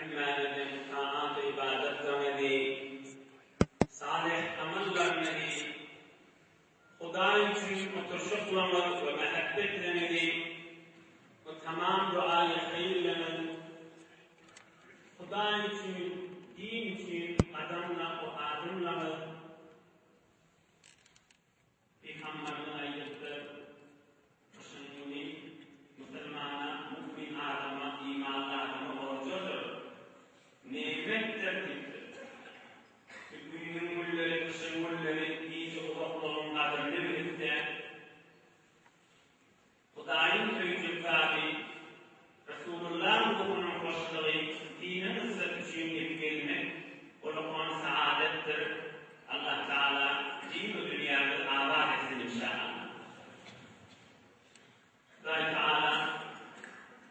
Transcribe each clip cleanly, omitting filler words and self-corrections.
Hemmäňiziň taat-ybadatlaryňyzy, salyh amallaryňyzy, Hudaý üçin oturyşyklaryňyz we mähebbetliňizi we tamam duaýy haýyrlaryňyz Hudaý üçin, din üçin gadamla we adymlaryňyz Pygamberimiz aýdypdyr, Gyşyň güni musulmana, mu'min adama, imanly adama oljadyr, nemetdir diýipdir. Şu güýzüň günleri, gyşyň günleri gije uzaklygyň gadyryny bilip-de, Hudaýyň söýjek zady, Resulullaň ruhunyň hoşlugy dine nusrat üçin ýetip gelmek ullakan saadatdyr. Allah Taala din-u dünýämizi abat etsin inşaallah. Hudaý Taala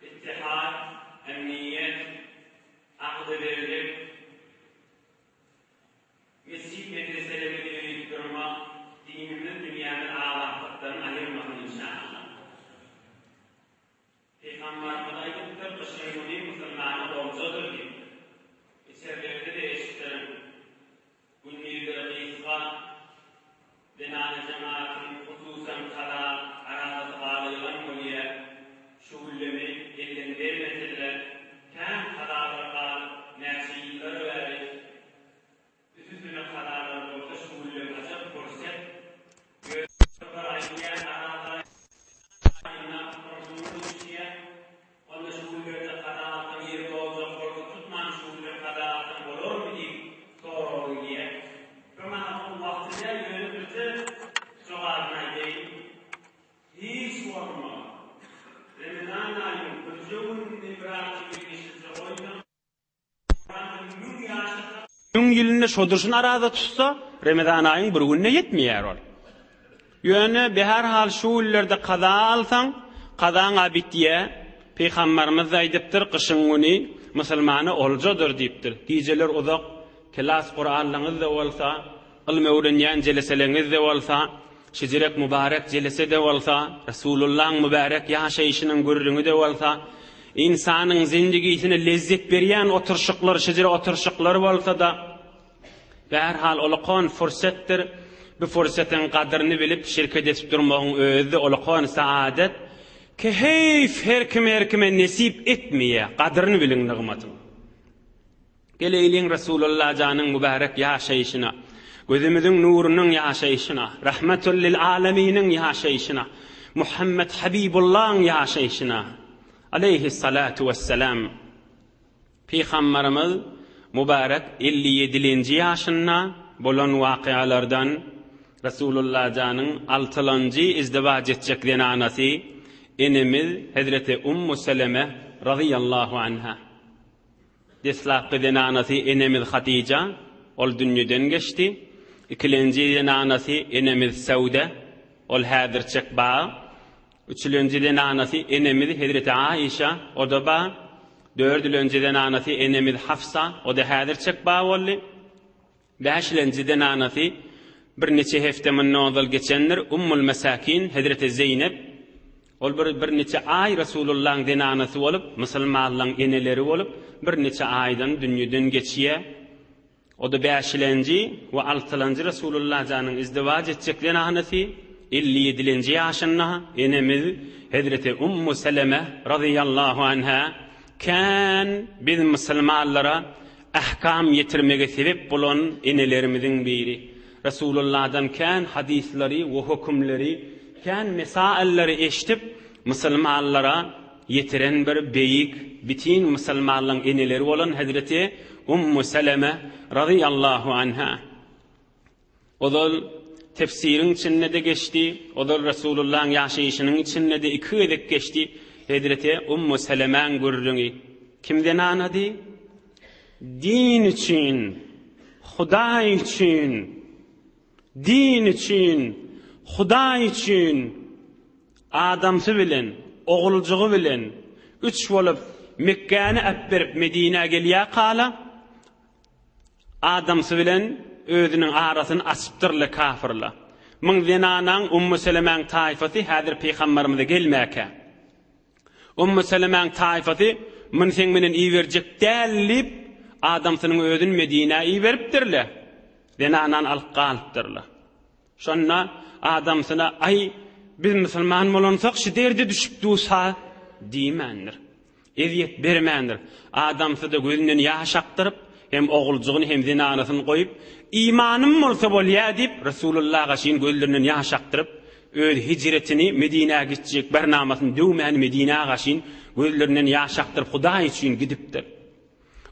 ittihad, emniýet, agzybirlik, Mesjit-medreselerimizi ýöredip durmak, dinimiz, dünýämiz abatlykdan aýyrmasyn inşaallah. Pygambarymyz aýdypdyr, Gyşyň güni musulmana oljadyr diýipdir. Içerilerde-de eşitdirin. Gündizleri gysga, zenana jemagatyň hususan kaza arazasy galygan bolýa, şugüllemi elden bermeseler, kän kazalar galyp näçe ýyllar bäri üsüsine kazalar bolsa şugüllem ajap pursat, ýöne bir aýdylýan araza aýynda tomsuň düşýä, Onda şu günlerde kaza alsaň ýeri doljak bolsa tutman şu günler kaza alsaň bolarmy diýip sorag gelýär. Bir maňa oň wagty däl ýöne birje jogabyny aýdaýyn. Hiç bolmaz. Remezan aýynyň birje gününi bir adam geçirse goýsaň Müň ýylynda şo durşuna araza tutsa, Remezan aýyň bir gününe ýetmeýär ol. Ýöne beherhal şu günlerde kaza alsaň, kazaň-a bitýär. Pygambarymyz-da aýdypdyr, gyşyň güni musulmana oljadyr diýipdir. Gijeler uzak, kelas Kuranlaryňyz-da bolsa, Ylym öwrenýän jeleseleňiz-de bolsa, şejerek mübarek jelese-de bolsa, Resulullaň mübärek ýaşaýşynyň gürrüňi-de bolsa, ynsanyň zindigisine lezzet berýän oturyşyklar, şejere oturyşyklary bolsa-da, bärhal ulakan fursetdir. Bu fursetyň gadyryny bilip, şirket edip durmagyň özi-de ulakan saadet. Ki heýf, her kim-her kime nesip etmeýär. Gadyryny biliň nygmatyň. Geleýliň Resulalla janyň mübärek ýaşaýşyna, gözümiziň nurunyň ýaşaýşyna, Rahmetul lil aleminiň ýaşaýşyna, Muhammet Habibullaň ýaşaýşyna, aleýhissalatu wessalam. Pygambarymyz mübärek 57-lenji ýaşynda bolan wakyalardan Resulalla janyň altylanjy izdiwaç etjek zenanasy enemiz Hezreti Ummu Seleme razyýallahu anha. Deslapky zenanasy enemiz Hatyja, ol dünýeden geçdi. Ikilenji zenanasy enemiz Sewde, ol häzirçek bar. Üçülenji zenanasy enemiz hezreti Aişa, o-da bar. Dördülenji zenanasy enemiz Hafsa, o-da häzirçek bar boldy. Bäşilenji zenanasy birniçe hepde mundan ozal geçendir, Ummul Mesakin, hezreti Zeýnep. Ol bir birniçe aý Resulullahyň zenanasy bolup, musulmanlaryň eneleri bolup, birniçe aýdan dünýeden geçýär. O-da bäşilenji we altylanjy Resulullah janyň izdiwaç etjek zenanasy, 57-lenji ýaşynda enemiz hezreti Ummu Seleme razyýallahu anha kän biz musulmanlara Ahkam ýetirmege sebep bolan enelerimiziň biri. Resulullahdan kän hadyslary we hökümleri, kän mesaillary eşdip, musulmanlara ýetiren bir beýik, bitin musulmanlaryň eneleri bolan hezreti Ummu Seleme razyýallahu anha. Ozal tefsiriň içinde-de geçdi, ozal Resulullahyň ýaşaýşynyň içinde-de iki gezek geçdi hezreti Ummu Selemäň gürrüňi. Kim zenanady? Din üçin, Hudaý üçin, din üçin, Hudaý üçin adamsy bilen, oguljygy bilen üç bolup Mekgäni äpberip Medinä gelýärkala, Adamsy bilen özüniň arasyny açypdyrlar kafyrlar. Muň zenanaň Ummu Selemäň taýfasy häzir pygambarymyza gelmäkä. Ummu Selemäň taýfasy. Muny seň menen iberjek däl diýip, adamsynyň özüni Medinä iberipdirler. Zenanany alyp galypdyrlar. Şonda adamsyna, Aý, biz musulman bolansak, şu derde düşüp dursa diýmändir. Ezýet bermändir. Adamsy-da gözünden ýaş akdyryp, hem oguljygyny, hem zenanasyny goýup, Imanym bolsa bolýa diýip, Resulullah gaşyn gözlerinden ýaş akdyryp, öz hijretini, Medinä gitjek barnamasyny döwmän Medinä gaşyn gözlerinden ýaş akdyryp Hudaý üçin gidipdir.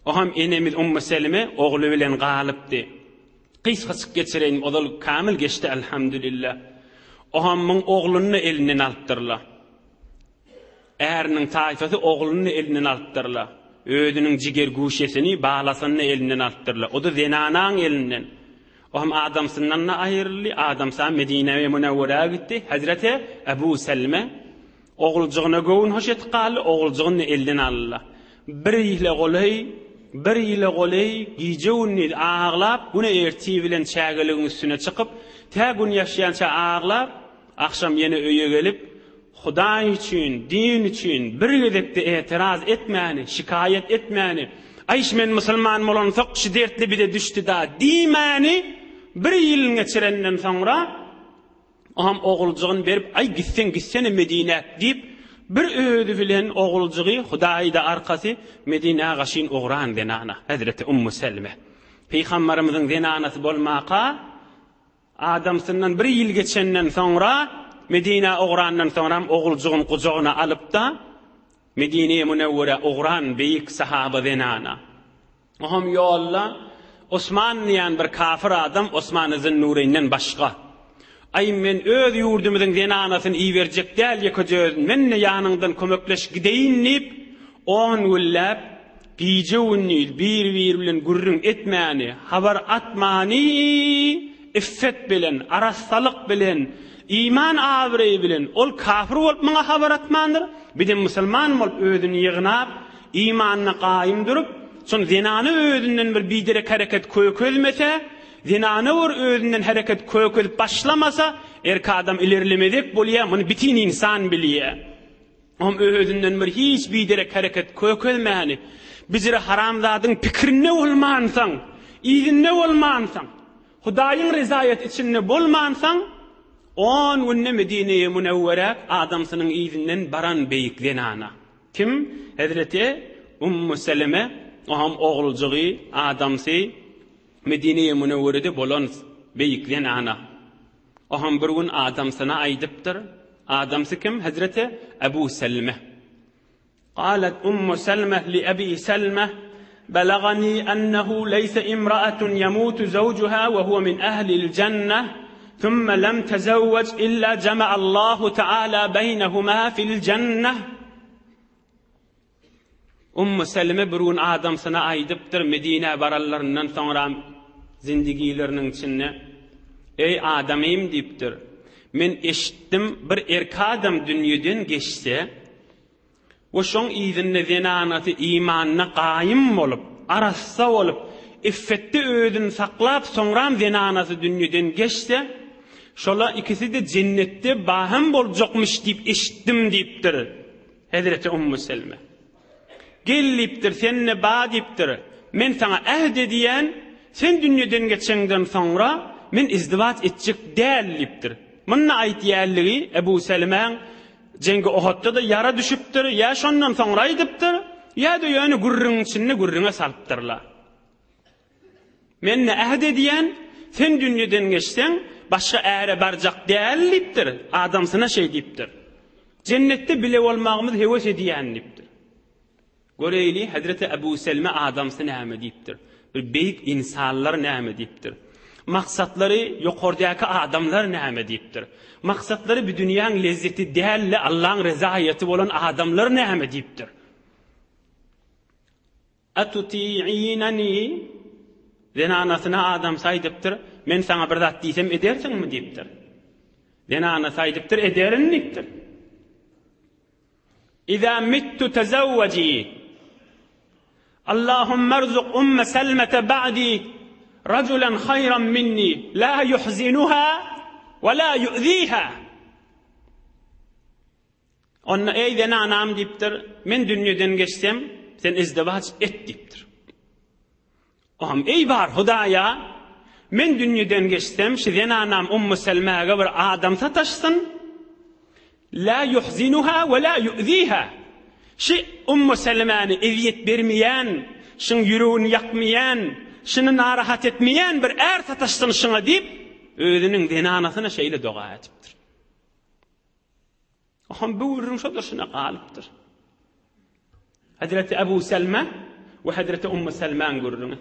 Oham enemiz Ummu Seleme ogly bilen galypdy. Gysgaçyk geçireýin, ozal kamil geçdi elhamdülillah. Oham muň ogluny elinden alypdyrlar. Äriniň taýfasy ogluny elinden alypdyrlar. Özüniň jiger guşesini, balasyny elinden alypdyrlar. O-da zenanaň elinden. O hem adamsyndan-da aýryldy, adamsam Medine-i Münewwerä gitdi. Hezreti Ebu Selme Oguljygyna göwün hoş etip galdy, oguljygyny elden aldylar. Bir ýyla golaý, bir ýyla golaý gije-gündiz aglap, güne ertir bilen çägeligiň üstüne çykyp, tä gün ýaşýança aglap, agşam ýene öýe gelip, Hudaý üçin, din üçin bir gezek-de etiraz etmäni, şikaýat etmäni, Aýş men musulman bolansoq şu dertli bize düşdi-da diýmäni bir ýyl geçirenden soňra, Oňam oguljygyny berip, Aý, gitseň gitsene Medinä diýip, bir özi bilen oguljygy, Hudaýda arkasy, Medinä gaşyn ugran zenana, hezreti Ummu Selme. Pygambarymyzyň zenanasy bolmaka, adamsyndan bir ýyl geçenden soňra, Medinä ugrandan soňram oguljygyny gujagyna alyp-da, Medine-i Münewwerä ugran beýik sahaba zenana. Oňam ýolda Osman diýen bir kafir adam Osman-y Zünnureýnden başga. Aý, men öz ýurdumyzyň zenanasyny iberjek däl ýekeje özüni, men-de ýanyňdan kömekleşip gideýin diýip, on günläp gije-gündiz bir-biri bilen gürrüň etmäni, habar atmany iffet bilen, arassalyk bilen, iman abraýy bilen ol kafir bolup muňa habar atmandyr, bizem musulman bolup özüni ýygnap, Imanyna gaýym durup, şol zenana özünden bir biderek hereket kökezmese, zenana bir özünden hereket kökezip başlamasa, erk adam ilerlemezek bolýar, muny bitin ynsan bilýär. Oňam özünden bir hiç biderek hereket kökezmäni, bijire haramzadyň pikirinde bolmansaň, yzynda bolmansaň, Hudaýyň rezaýaty içinde bolmansaň, on günde Medine-i Münewwerä adamsynyň yzyndan baran beýik zenana. Kim? Hezreti Ummu Seleme, oňam oguljygy, adamsy Medine-i Münewwerede bolan beýik zenana. Oňam bir gün adamsyna aýdypdyr. Adamsy kim? Hezreti Ebu Selme. Galet Ummu Selme li Ebi Selme, Belagani ennehu leýse imra'atun ýemutu zewjuha we huwe min ehlil jenneh, thumme lem tezewwej illa jema'allahu teala beýnehuma fil jenneh. Ummu Seleme bir gün adamsyna aýdypdyr, Medinä baranlaryndan soňra zindigileriniň içinde, Eý adamym diýipdir, men eşitdim bir erk adam dünýeden geçse, We şoň yzynda zenanasy imanyna gaýym bolup, arassa bolup, iffetde özüni saklap, soňram zenanasy dünýeden geçse, şola ikisi-de jennetde bahem boljakmyş diýip eşitdim diýipdir. Hezreti Ummu Selme. Gel diýipdir, sen-de ba diýipdir. Men saňa äht edýän, sen dünýeden geçeňden soňra men izdiwaç etjek däl diýipdir. Munda aýtýanlygy Ebu Selmäň Jeňgi Ohotda-da ýara düşüpdir, ýa şondan soňra aýdypdyr, ýa-da ýöne gürrüňiň içinde gürrüňe salypdyrlar. Men-de äht edýän, sen dünýeden geçseň, başga äre barjak däl diýipdir, adamsyna şeý diýipdir. Jennetde bile bolmagymyzy höwes edýän diýipdir. Göreýli, hezreti Ebu Selme adamsy näme diýipdir? Bir beýik ynsanlar näme diýipdir? Maksatlary ýokardaky adamlar näme diýipdir? Maksatlary bu dünýäň lezzeti däl-de Allaň rezaýaty bolan adamlar näme diýipdir? Atuti'inani Zenanasyna adamsy aýdypdyr, Men saňa bir zat diýsem edersiňmi diýipdir. Zenanasy aýdypdyr, Ederin diýipdir. Iza mittu tezewweji. Allahumma erzuk Umme Selmete ba'di rajulan haýran minni la yuhzinuha we la yu'ziha. Onda eý zenanam diýipdir, men dünýeden geçsem, Sen izdiwaç et diýipdir. Oňam, Eý bar Hudaýa, men dünýeden geçsem, şu zenanam Ummu Selmäge bir adam sataşsyn, la ýuhzinuha we la ýu'ziha. Şu Ummu Selmäni ezýet bermeýän, şuň ýüregini ýakmaýan, şuny narahat etmeýän bir är sataşsyn şuňa diýip, özüniň zenanasyna şeýle doga edipdir. Oňam bu gürrüň şo durşuna galypdyr. Hezreti Ebu Selme we Hezreti Ummu Selmäň gürrüňi.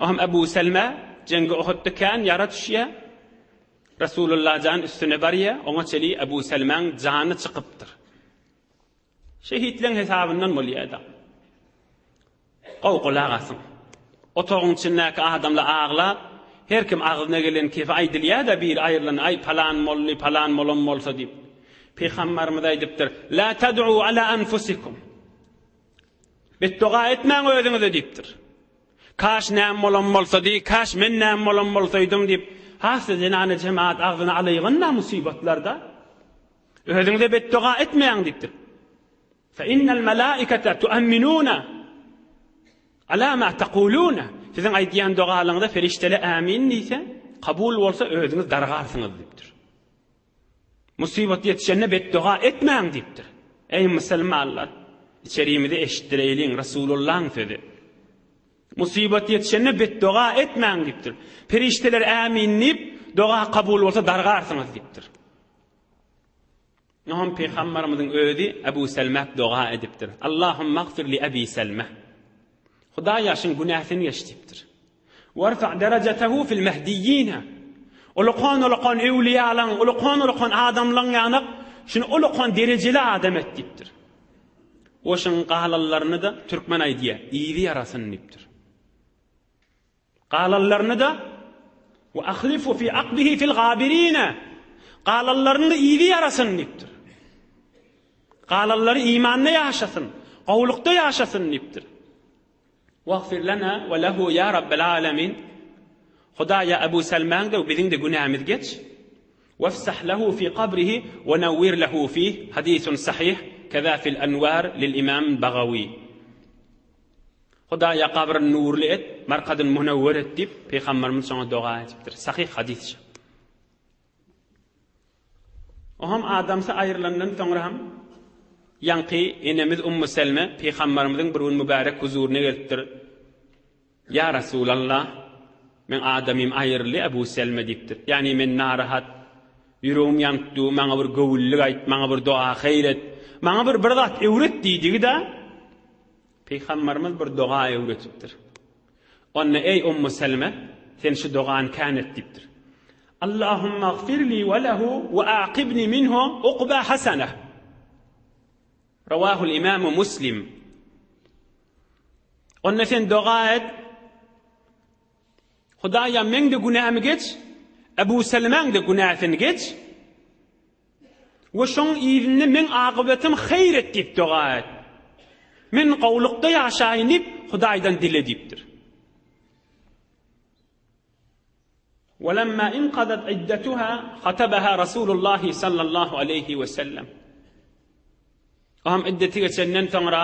Oňam Ebu Selme jeňgi Uhudda kän ýara düşýär. Resulullah jan üstüne barýar, oňa çeli Ebu Selmäň jany çykypdyr. Şehitleň hesabyndan bolýar-da. Gowy gulak asyň. Otagyň içindäki adamlar aglap, her kim agzyna gelen kefi aýdylýar-da, biri aýrylan, aý, palan boldy, palan bolan bolsa diýip. Pygambarymyz aýdypdyr, La tad'u ala anfusikum. Betdoga etmäň özüňize diýipdir. Kaş näm bolan bolsady, kaş men näm bolan bolsaýdym diýip, has-da zenana jemaat agzyna alaýgyn-da musybatlarda. Özüňize betdoga etmäň diýipdir. Fe innel melaikete tuamminuna ala ma taquluna. Siziň aýdýan dogalaryňyza perişdeler amin diýse, kabul bolsa özüňiz dargarsyňyz diýipdir. Musybat ýetişende betdoga etmäň diýipdir. Eý musulmanlar, içerimizi eşitdireýliň Resulullahyň sözi. Musybat ýetişende betdoga etmäň diýipdir. Perişdeler amin diýip, doga kabul bolsa dargarsyňyz diýipdir. Oňam Pygambarymyzyň özi Ebu Selmä doga edipdir. Allahumma gfir li Ebi Selme. Hudaýa şuň günäsini geç diýipdir. Warfa derejetehu fil mehdiýine. Ulakan-ulakan öwliýalaň, ulakan-ulakan adamlaň ýanyk şuny ulakan derejeli adam et diýipdir. O şuň galanlaryny-da türkmen aýdýar, yzy ýarasyn diýipdir. Galanlaryny-da we ahlifu fi akbihi fil gabirine. Galanlaryny-da yzy ýarasyn diýipdir. Galanlary imanda ýaşasyn, gowulykda ýaşasyn diýipdir. Wagfir lana we lehu ya rabbel alamin. Hudaýa Ebu Selmäň-de we biziň-de günämizi geç. Wefsah lehu fi kabrihi we newwir lehu fih. Hadisun sahih, keza fil enwar lil imam Bagawi. Hudaýa gabryny nurly et, markadyny munewwer et diýip, Pygamberimiz şoňa doga edipdir. Sahyh hadys şu. Oňam adamsy aýrylandan soňra hem ýaňky enemiz Ummu Selme Pygamberimiziň bir gün mübärek huzuryna gelipdir. Ýa Resulallah, meň adamym aýryldy Ebu Selme diýipdir. Ýagny men narahat, ýüregim ýanyp dur, maňa bir göwünlik aýt, maňa bir doga haýyr et, maňa bir bir zat öwret diýdigi-de, Pygamberimiz bir doga öwretipdir. Onda eý Ummu Selme, sen şu dogany kän et diýipdir. Allahumma gfirli we lehu we aqibni minhu uqba hasana. Rawahul Imamu Muslim. Onda sen doga et. Hudaýa meň de günämi geç, Ebu Selmäň de günäsini geç. We şoň yzynda meň agybatym haýyr et diýip doga et. Men gowlukda ýaşaýyn diýip Hudaýdan dile diýipdir. Welemma inqadat iddatuha hatabaha Rasulullah sallallahu aleýhi we sellem. Oňam iddeti geçenden soňra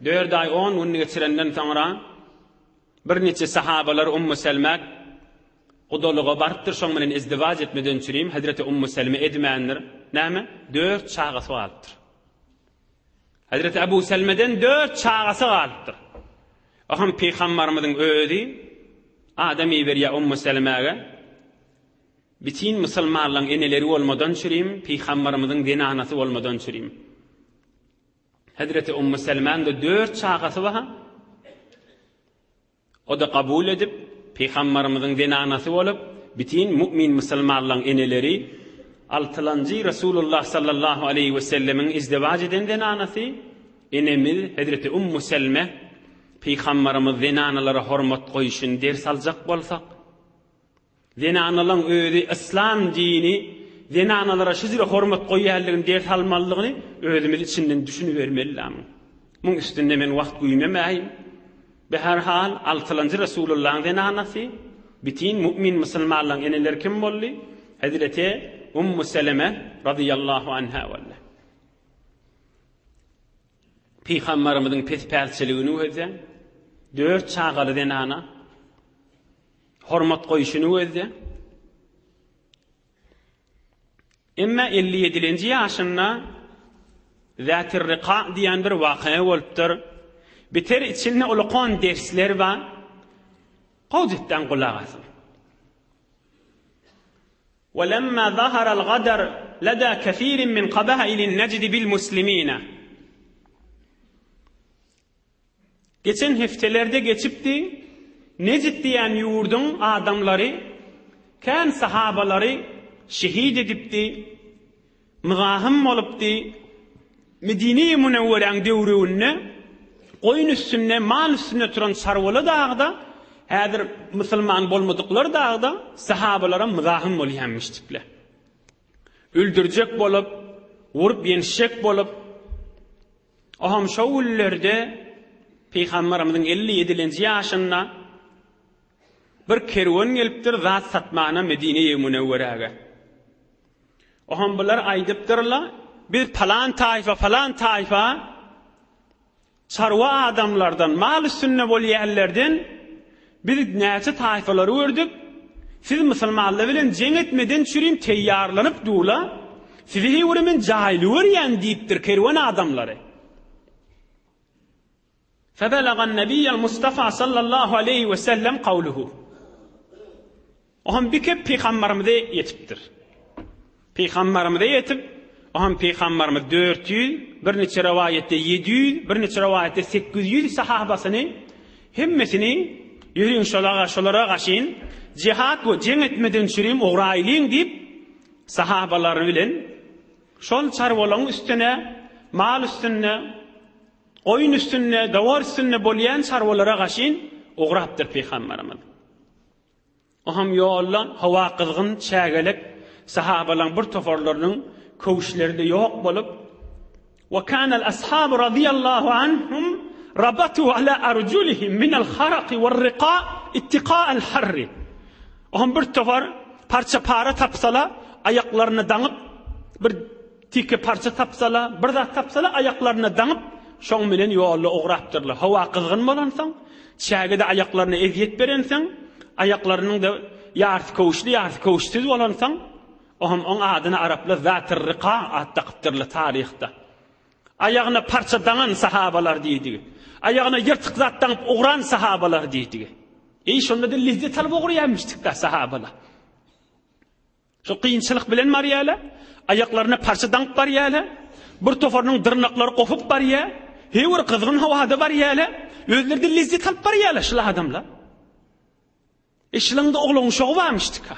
4 aý 10 gün geçirenden soňra Birniçe sahabalar Ummu Selmä gudalyga barypdyr, şoň bilen izdiwaç etmeden çürim Hezreti Ummu Selme edmändir. Näme? Dört çagasy galypdyr. Hezreti Ebu Selmeden dört çagasy galypdyr. Oňam Pygambarymyzyň özi adam iberýär Ummu Selmäge. Bitin musulmanlaryň eneleri bolmadan çürim, Pygambarymyzyň zenanasy bolmadan çürim. Hezreti Ummu Selmäň-de dört çagasy bar. O-da kabul edip, Pygambarymyzyň zenanasy bolup, bütin mu'min musulmanlaryň eneleri, altylanjy Resulullah sallallahu aleýhi we sellemiň izdiwaç eden zenanasy, enemiz Hezreti Ummu Selme, Pygambarymyz zenanalara hormat goýuşyny ders aljak bolsak, Zenanalaň özi yslam dini zenanalara şu jüre hormat goýýanlygyny ders almalydygyny özümiz içinden düşünibermeli muň. Muň üstünde men wagt güýmemäýin. Be her hal altylanjy Resulullahyň zenanasy, bitin mu'min musulmanlaň eneleri kim boldy? Hezreti Ummu Seleme razyýallahu anha boldy. Pygambarymyzyň pespälçiligini gözle, dört çagaly zenana hormat goýşuny gözle. Emma 57-nji ýaşynda Zätir-Rika diýen bir waka bolupdyr. Biter içinde ulakan dersler bar. Gowjetden gulak asyň. Welemma zaharal gadar leda kesirin min kabailin nejdi bil muslimine. Geçen hepdelerde geçipdi, Nejid diýen ýurduň adamlary kän sahabalary şehit edipdi, myzahym bolupdy, Medine-i Münewweräň döwrüginde goýun üstünde, mal üstünde turan çarwaly dagda, häzir musulman bolmadyklar dagda sahabalaram myzahym bolýanmyşdyklar. Öldürjek bolup, urup ýençjek bolup, Oham şo günlerde Pygamberimiziň 57-nji ýaşynda bir kerwen gelipdir zat satmana Medine-i Münewweräge. Oham bular aýdypdyrlar, biz palan taýfa, palan taýfa çarwa adamlardan, mal üstünde bolýanlardan biz näçe taýfalary gördük, siz musulmanlar bilen jeň etmeden çürim teýýarlanyp durla, sizi heý men jaýly görýän diýipdir kerwen adamlary. Febelagan nebiyyel Mustafa sallallahu aleyhi ve sellem kavluhu. Oham bir kep pygamberimize ýetipdir. Pygamberimize ýetip, oham pygamberimiz 400, bir niçe rowaýatda 700, bir niçe rowaýatda 800 sahabasyny hemmesini ýörüň şolara, şolara gaşyn jihat we jeň etmeden çürim ugraýlyň diýip sahabalary bilen şol çarwalaryň üstüne, mal üstünde Goýun üstünde, dowar üstünde bolýan çarwalara gaşyn ugrapdyr pygamberimiz. Oham ýolda howa gyzgyn, çägelek, sahabalaryň bir toparlarynyň köwüşleri-de ýok bolup, Wa kanal ashabu radiyallahu anhum rabatu ala arjulihim minel haraki werriqa ittika'al harri. Oham bir topar parça-para tapsala, aýaklaryny daňyp, bir Tike parça tapsala, bir zat tapsala aýaklaryna daňyp, şoň bilen ýolda ugrapdyrlar. Howa gyzgyn bolansoň, çäge-de aýaklaryna ezýet berensoň, aýaklarynyň-da ýarysy köwüşli, ýarysy köwüşsiz bolansoň, oňam oň adyna araplar Zatyrryka at dakypdyrlar taryhda. Aýagyna parça daňan sahabalar diýdigi. Aýagyna ýyrtyk zat daňyp ugran sahabalar diýdigi. Eý, şonda-da lezzet alyp ugraýarmyşdyk-da sahabalar. Şo kynçylyk bilen barýarlar, aýaklaryna parça daňyp barýarlar, bir toparynyň dyrnaklary gopup barýar, heý bir gyzgyn howada barýarlar, özleri-de lezzet alyp barýarlar şul adamlar. E şulaň-da oglan-uşagy barmyşdyk-a.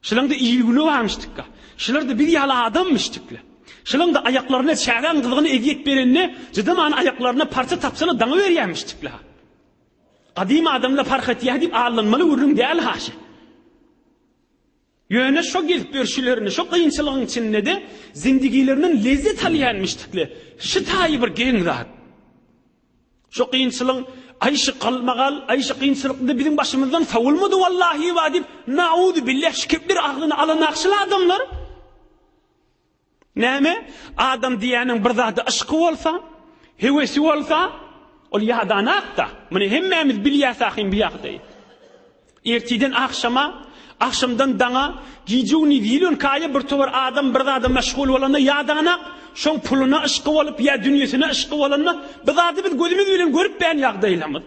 Şulaň-da il-güni barmyşdyk-a. Şular-da biz ýaly adammyşdyklar. Şulaň-da aýaklaryna çägäň gyzgyny ezýet berende, jydaman aýaklaryna parça tapsalar daňyberýärmişdikler. Gadym adamlar parh etýär diýip aldanmaly gürrüň däl haşy. Ýöne şo gelip ýörşülerini, şo kynçylygyň içinde-de zindigilerinden lezzet alýanmyşdykly. Şy taýy bir geň zat. Şo kynçylygyň, aý şy galmagal, aý şy kynçylykda biziň başymyzdan sowulmady wallahi wa diýip, nauzu billah şu kepler agzyna alan şul adamlar. Näme? Adam diýýäniň bir zada yşky bolsa, höwesi bolsa, ol ýadanak-da. Muny hemmämiz bilýäs ahym bu ýagdaýy. Ertiden agşama, agşamdan daňa, gije-gündiz ýyl-öňki aýa bir towar adam bir zada meşgul bolanda ýadanak, şoň puluna yşky bolup ýa dünýesine yşky bolanda, bu zady biz gözümiz bilen görüp bän ýagdaýlarymyz.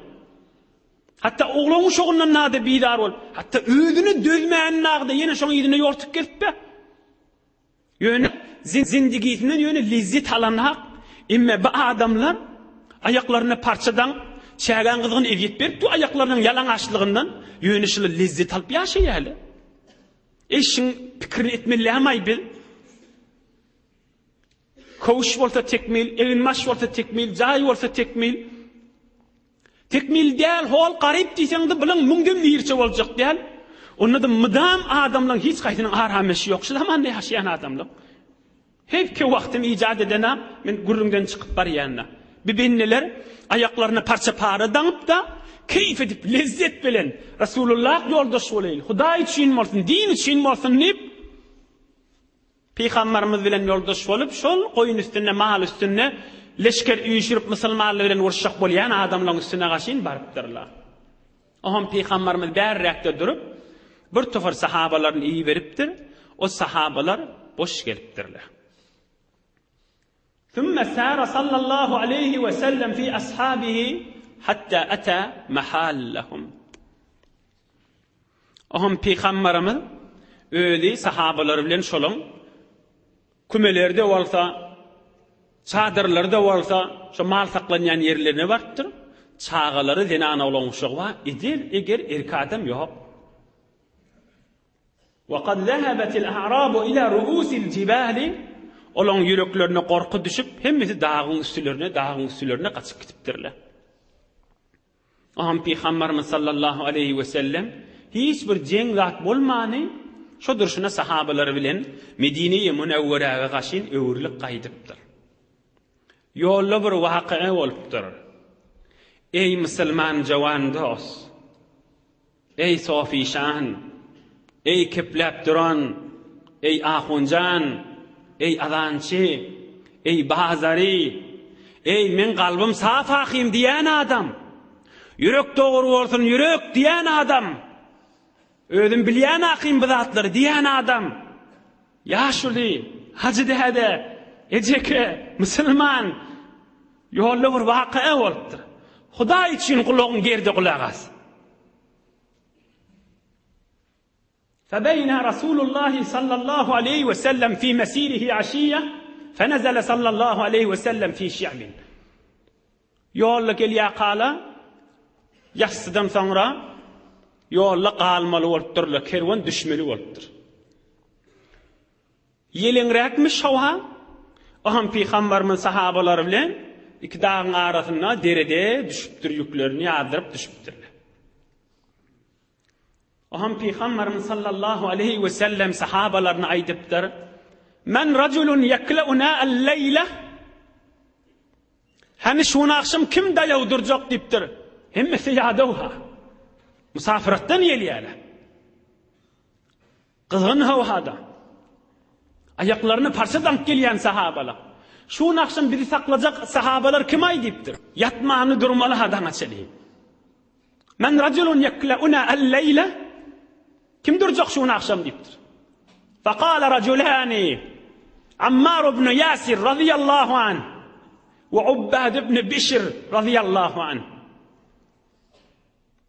Hatda oglan-uşagyndan nada bizar bolup, hatda özüne dözmän nagda ýene şoň yzyna ýortup gezip-de. Ýöne zindigisinden ýöne lezzet alan hak, emme bu adamlar aýaklaryna parça daňyp, çägäň gyzgyn ezýet berip dur aýaklarynyň ýalaňaçlygyndan, ýöne şular lezzet alyp ýaşaýarlar. Eý şuň pikirini etmelilämaý biz? Köwüş bolsa tekmil, eginbaş bolsa tekmil, jaý bolsa tekmil. Tekmil däl, hol garyp diýseňde bulan müňden birçe boljak däl. Onda-da mydam adamlaň hiç haýsynyň arameşi ýok. Şu zamanda ýaşaýan adamlaň. Hepki wagtym ijat edena men gürrüňden çykyp barýanda. Bir bendeler aýaklaryna parça-para daňyp-da, keýp edip, lezzet bilen Resulullah ýoldaş bolaýyn, Hudaý üçin bolsun, din üçin bolsun diýip, Pygambarymyz bilen ýoldaş bolup, şol goýun üstünde, mal üstünde. leşger üýşürip musulmanlar bilen uruşjak bolýan adamlaryň üstüne gaşyn barypdyrlar. Oňam Pygambarymyz bärräkde durup, bir topar sahabalaryny iberipdir, o sahabalar boş gelipdirler. Sümme sara sallallahu aleýhi we sellem fi ashabihi hatta ata mahallahum. Oňam Pygambarymyz özi sahabalary bilen şolaň Kümeleri-de bolsa, çadyrlary-da bolsa, şo mal saklanýan ýerlerine barypdyr. Çagalary, zenan-oglan uşagy bar, eder, eger erkek adam ýok. Wa kad zehebetil a'rabu ila ruusil jibali Olaň ýüreklerine gorky düşüp, hemmesi dagyň üstülerine, dagyň üstülerine gaçyp gidipdirler. Oňam Pygambarymyz sallallahu aleýhi we sellem hiç bir jeň zat bolmany şo durşuna sahabalary bilen Medine-i Münewweräge gaşyn öwrülip gaýdypdyr. Ýolda bir wakyga bolupdyr. Eý musulman jowan dost! Eý Sofişan! Eý kepläp duran! Eý Ahunjan! Eý azançy! Eý bazary! Eý meň kalbym saf ahym diýän adam! Ýürek dogry bolsun ýürek diýän adam! Özüm bilýän ahym bu zatlary diýän adam! Ýaşuly, hajy däde, ejeke, musulman! Ýolda bir waka bolupdyr. Hudaý üçin gulagyň gerde gulak as. Febeýna Rasulullahi sallallahu aleýhi we sellem fi mesirihi aşiýe, fenezele sallallahu aleýhi we sellem fi şi'bin. Ýolda gelýärkala ýassydan soňra ýolda galmaly bolupdyrlar, kerwen düşmeli bolupdyr. Ýeleňräkmiş howa, Oňam pygambarymyz sahabalary bilen iki dagyň arasynda derede düşüpdir, ýüklerini ýazdyryp düşüpdirler. Oňam pygambarymyz sallallahu aleýhi we sellem sahabalaryna aýdypdyr: Men rajulun ýekleuna al-leýle Hany şu gün agşam kim daýaw durjak diýipdir. Hemmesi ýadaw-ha. Musafyratdan gelýärler. Gyzgyn howada, aýaklaryny parça daňyp gelýän sahabalar, Şu gün agşam bizi saklajak sahabalar kim-aý diýipdir. Ýatmany durmaly-ha daňa çenli. Men rajulun ýekleuna el-leýle, Kim durjak şu gün agşam diýipdir. Fekale rajulani, Ammar ibn Ýasir razyýallahu anh we Ubbad ibn Bişr razyýallahu anh.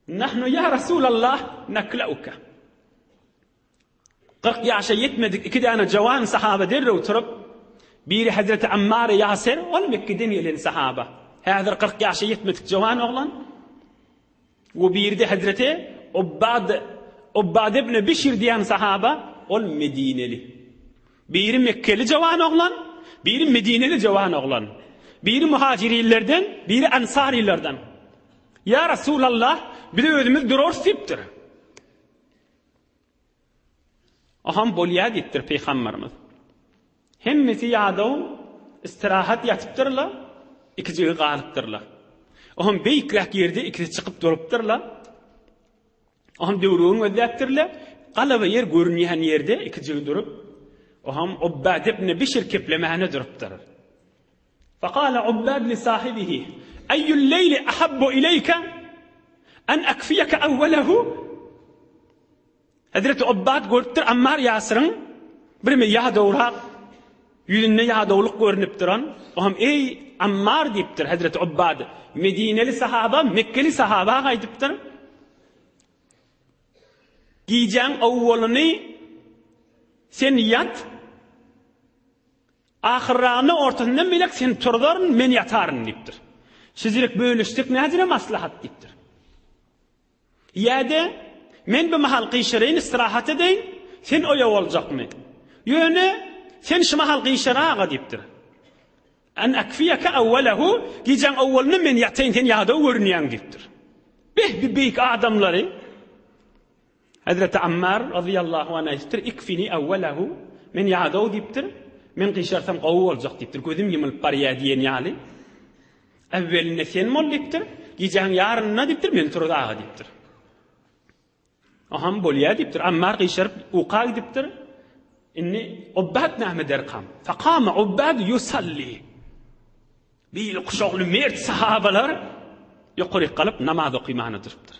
Nahnu ýa Rasulallah naklauka. 40 ýaşa ýetmedik iki däne jawan sahaba derrew turup, biri Hazreti Ammar Ýasir, ol Mekgeden gelen sahaba. Häzir 40 ýaşa ýetmedik jawan oglan. We biri-de Hazreti Ubbad Ubbad ibn Bişir diýen sahaba, ol Medineli. Biri Mekkeli jawan oglan, biri Medineli jawan oglan. Biri muhajirinlerden, biri ansarylardan. Ýa Rasulallah, biz özümiz durarys diýipdir. Oham bolýa diýipdir pygamberimiz. Hemmesi ýadaw, istirahat ýatypdyrlar, ikijigi galypdyrlar. Oham beýikräk ýerde ikisi çykyp durupdyrlar. Oham döwrügini gözläpdirler. Galaba ýer görünýän ýerde ikijigi durup, oham Ubbad ibn Bişir keplemäne durupdyr. Fekale Ubbad li sahibihi, Eýýul leýli ahabbu ileýke en ekfiýeke awwelehu? Hezreti Ubbad görüpdir Ammar Ýasyryň birme ýadawrak, ýüzünde ýadawlyk görnüp duran. O hem eý Ammar diýipdir Hezreti Ubbad. Medineli sahaba, Mekkeli sahaba aýdypdyr. Gijäň owwalyny sen ýat, Ahyrragyna ortasyndan beýlek seni turzaryn, men ýataryn diýipdir. Şeýlelik bölüşsek nädire maslahat diýipdir. Ýa-da men bu mahal gyşaraýyn, istirahat edeýin, sen oýa boljakmy? Ýöne sen şu mahal gyşar aga diýipdir. An akfiyaka awwalahu, gijäň owwalyny men ýataýyn, sen ýadaw görünýäň diýipdir. Beh, bi beýik adamlary Hezreti Ammar razyýallahu anh aýdypdyr, Ikfini awwalahu, men ýadaw diýipdir, men gyşarsam gowy boljak diýipdir, gözüm ýumulyp barýar diýen ýaly. Äwwelinde sen bol diýipdir, gijäň ýarynda diýipdir, men turuz aga diýipdir. Aham bolýar diýipdir. Ammar gyşaryp uka gidipdir. Indi Ubbad näme derkam? Fakama Ubbad yusalli. Bili kuşakly mert sahabalar ýokaryk galyp namaz okymana durupdyr.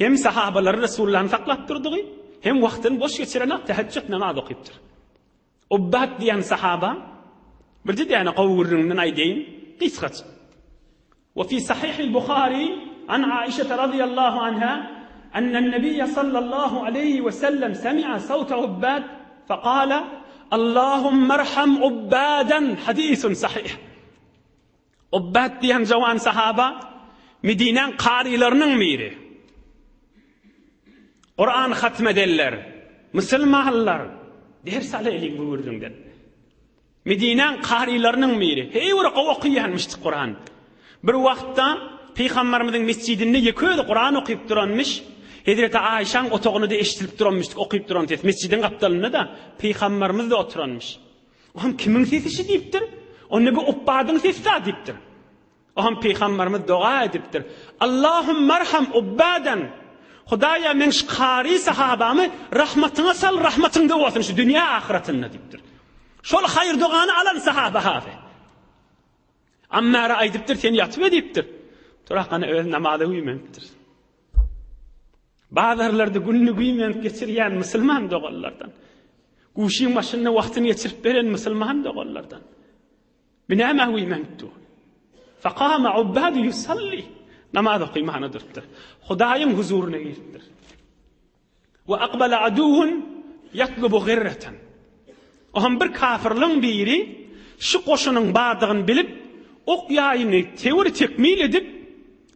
Hem sahabalary Resulullany saklap durdugy, hem wagtyny boş geçirenak tehejjüt namaz okypdyr. Ubbat diýen sahaba birje däne gowy gürrüňinden aýdaýyn, gysgaça. Wa fi sahihil Buhari an Aişe radiyallahu anha ennen nebiyye sallallahu aleyhi we sellem semi'a sawta Ubbad fekale Allahumma erham Ubbadan hadisun sahih. Ubbad diýen jawan sahaba Medinäň karylarynyň biri. Kuran hatm edenler, musulmanlar ders alaýlyň bu gürrüňden. Medinäň karylarynyň biri, heý bir gowy okaýanmyşdy Kuran. Bir wagtda Pygamberimiziň mesjidinde ýeke özi Kuran okyp duranmyş. Hezreti Aýşaň otagynda-da eşidilip duranmyşdy okyp duran ses. Mesjidiň gapdalynda-da Pygamberimiz-de oturanmyş. Oňam kimiň sesi şi diýipdir. Onda bu Ubbadyň sesi-da diýipdir. Oňam Pygamberimiz doga edipdir. Allahummarham Ubbadan. Hudaýa meň şu kary sahabamy rahmatyňa sal, rahmatyňda bolsun şu dünýä ahyratynda diýipdir. Şol haýyr dogany alan sahaba hafi. Ammara aýdypdyr, sen ýatyp diýipdir. Turakana öz namaza güýmenipdir. Bazarlarda gününi güýmenip geçirýän musulman doganlardan. Guşyň başynda wagtyny geçirip beren musulman doganlardan. Bu nämä güýmenip dur? Fakama Ubbad yusalli. Namaz okymana durupdyr. Hudaýyň huzuryna giripdir. We akbala aduwwun ýatlubu girreten. Oňam bir kafirliň biri şu goşunyň bardygyny bilip, ok ýaýyny tewir tekmil edip,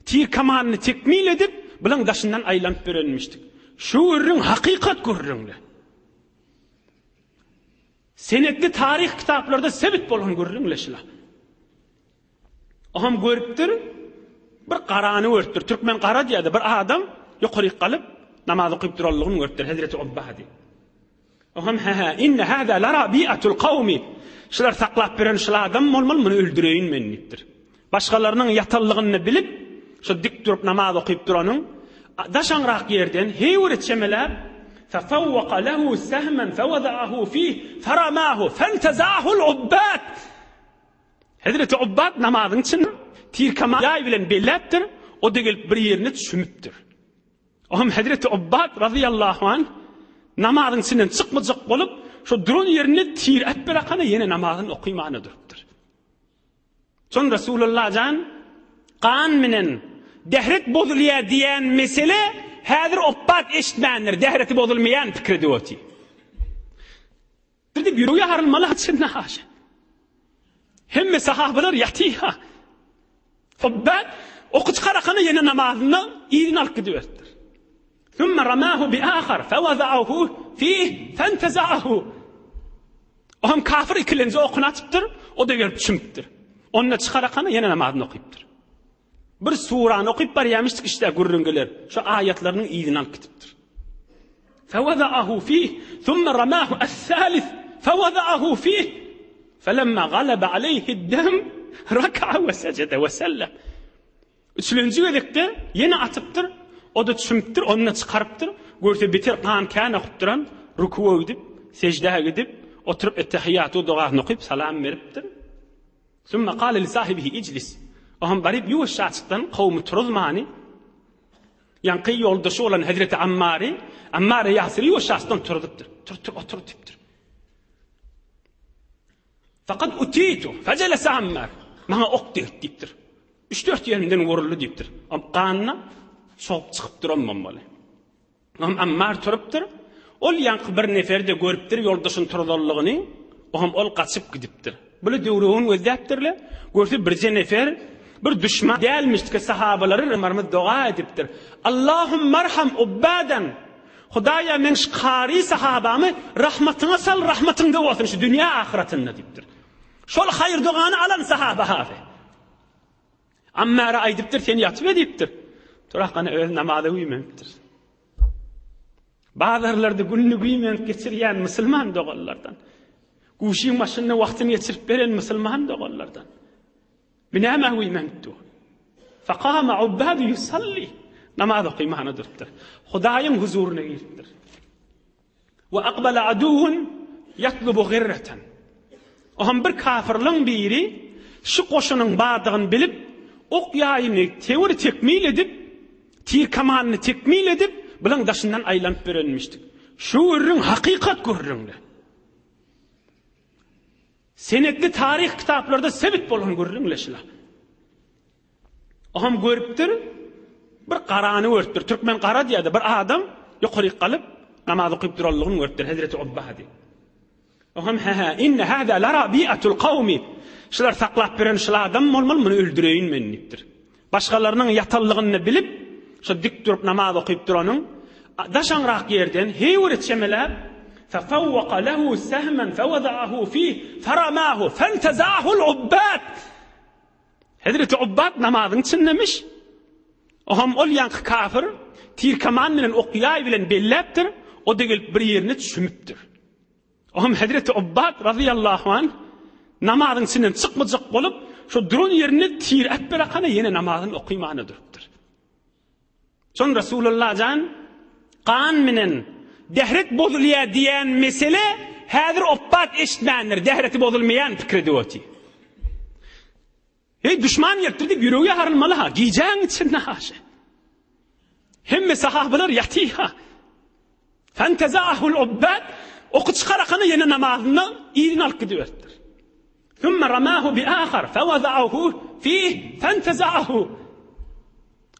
tir kamanyny tekmil edip, bulaň daşyndan aýlanyp ýörenmişdik. Şu gürrüň hakykat gürrüňli. Senetli taryh kitaplarda sebit bolan gürrüňle şula. Oňam görüpdir, bir garany görüpdir. Türkmen gara diýýärdi, bir adam ýokaryk galyp, namaz okyp duranlygyny görüpdir, Hezreti Ubbady. Oňam hä-hä, inne hâzâ la rabiatul kawmi. Şular saklap ýören şul adam bolmaly, muny öldüreýin men diýipdir. Başgalarynyň ýatanlygyny bilip, şo dik durup namaz okyp duranyň daşaňrak ýerden heýwere çemeläp, Fefewwaka lehu sehmen feweza'ahu fih feramahu fenteza'hul Ubbad. Hezreti Ubbad namazyň içinde tirkama ýaý bilen belläpdir, o-da gelip bir ýerine çümüpdir. Oňam Hezreti Ubbad razyýallahu anh namazyň içinden çykmajak bolup, şo duran ýerinde tir äpberakana ýene namazyny okymana durupdyr. Soň Resulullah jan gan menen dähret bozulýar diýen mesele häzir Ubbad eşitmändir, dähreti bozulmaýan pikir edip otyr. Diýip ýüregi ýarylmaly haçanda haşa. Hemme sahabalar ýatyha. Hubbat oky çykarakana ýene namazyna yzyny alyp gidiberipdir. Thumma ramahu bi ahar fawaza'ahu fih fantaza'ahu. O hem kafir ikilenji okuny atypdyr, o da gelip çümüpdir. Onda çykarakana ýene namazyny okypdyr. Bir surany okyp barýamyşdyk işdä gürrüň geler. Şu aýatlarynyň yzyny alyp gidipdir. Fewada'ahu fih, thumma ramahu es-salis, fewada'ahu fih. Felemma galaba aleyhi ad-dam, raka'a we sejede we sellem. Üçlenji gezekde ýene atypdyr, o da çümüpdir, onu da çykarypdyr. Görse beter gan kän akyp duran, rukuwa gidip, sejdä gidip, oturyp ettehiýatu dogasyny okyp salam beripdir. Sümme kâle li sahibihi ijlis. Oňam baryp ýuwaşjaçykdan kowumy turuzmany, ýaňky ýoldaşy bolan hezreti Ammary, Ammary Ýasyry ýuwaşjaçykdan turuzypdyr. Tur, tur, otur diýipdir. Fakat utitu, fejelese Ammar. Maňa ok degdi diýipdir. Üç-dört ýerimden wuruldy diýipdir. Ganyna çogup çykyp duran bolmaly. Oňam Ammar turupdyr. Ol ýaňky bir nefer-de görüpdir ýoldaşynyň turuzanlygyny. Oňam ol gaçyp gidipdir. Bular döwrebini gözläpdirler. Görse birje nefer bir duşman dälmişdiki sahabalary Ömerimiz doga edipdir. Allahummarham Ubbadan. Hudaýa meň şu kary sahabamy rahmatyňa sal, rahmatyňda bolsun şu dünýä ahyratynda diýipdir. Şol haýyr dogany alan sahaba hafi. Ammara aýdypdyr, sen ýatyp diýipdir. Turakana öz namaza güýmenipdir. Bazarlarda gününi güýmenip geçirýän musulman doganlardan. Guşyň başynda wagtyny geçirip beren musulman doganlardan. Bu nämä güýmenip dur? Fakama Ubbad yusalli. Namaz okymana durupdyr. Hudaýyň huzuryna giripdir. We akbala aduwwun ýatlubu girreten. Oňam bir kafirliň biri. Şu goşunyň bardygyny bilip, ok ýaýyny tewir tekmil edip, tir kamanyny tekmil edip, bulaň daşyndan aýlanyp berenmişdik. Şu gürrüň hakykat gürrüňle. Senetli taryh kitaplarda sebit bolan gürrüňle şula. Oňam görüpdir, bir garany görüpdir. Türkmen gara diýýärdi, bir adam ýokaryk galyp, namaz okyp duranlygyny görüpdir, Hezreti Ubbady. Oňam hä-hä, inne hâzâ la rabiatul kawmi. Şular saklap ýören şul adam bolmaly, muny öldüreýin men diýipdir. Başgalarynyň ýatanlygyny bilip, şo dik durup namaz okyp duranyň daşaňrak ýerden heýwere çemeläp, Fefewwaka lehu sehmen feweza'ahu fih, feramahu, fenteza'ahul ubbad. Hezreti Ubbad namazyň içindemiş. Oňam ol ýaňky kafir tirkeman bilen ok-ýaý bilen belläpdir, o-da gelip bir ýerine çümüpdir. Oňam Hezreti Ubbad razyýallahu anh namazyň içinden çykmajak bolup, şo duran ýerinde tir äpberakana ýene namazyny okymana durupdyr. Şon Resulullah jan gan menen dähret bozulýar diýen mesele häzir Ubbad eşitmändir, dähreti bozulmaýan pikir edip otyr. Eý, duşman gelipdir diýip ýüregi ýarylmaly-ha, gijäň içinde haşa. Hemme sahabalar ýatyr-ha. Fentezahul ubbad oky çykarakana ýene namazyna yzyny alyp gidiberipdir. Thumma ramahu bi ahar fewaza'ahu fih fentezahu.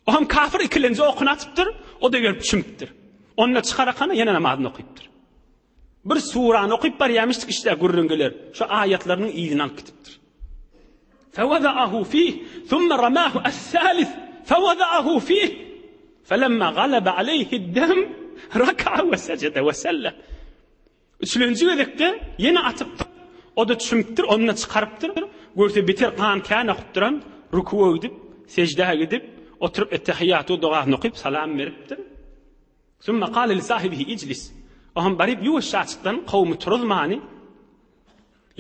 O hem kafir ikilenji okuny atypdyr, o da gelip çümüpdir. Onda çykarakana ýene namazyny okypdyr. Bir surany okyp barýarmyşdyk işte gürrüň geler. Şu aýatlarynyň yzyny alyp gidipdir. Fewaza'ahu fih, thumma ramahu as-salis, fewaza'ahu fih. Felemma galaba aleyhi dem, raka'a we secede we sellem. Üçlenji gezekde ýene atypdyr. O-da çümüpdir, onu-da çykarypdyr. Görse beter gan kän akyp duran, rukuwa gidip, sejdä gidip, oturyp ettehiýatu dogasyny okyp salam beripdir. Summa kâle li sahibihi ijlis. Oňam baryp ýuwaşja açykdan kowumy turuzmany,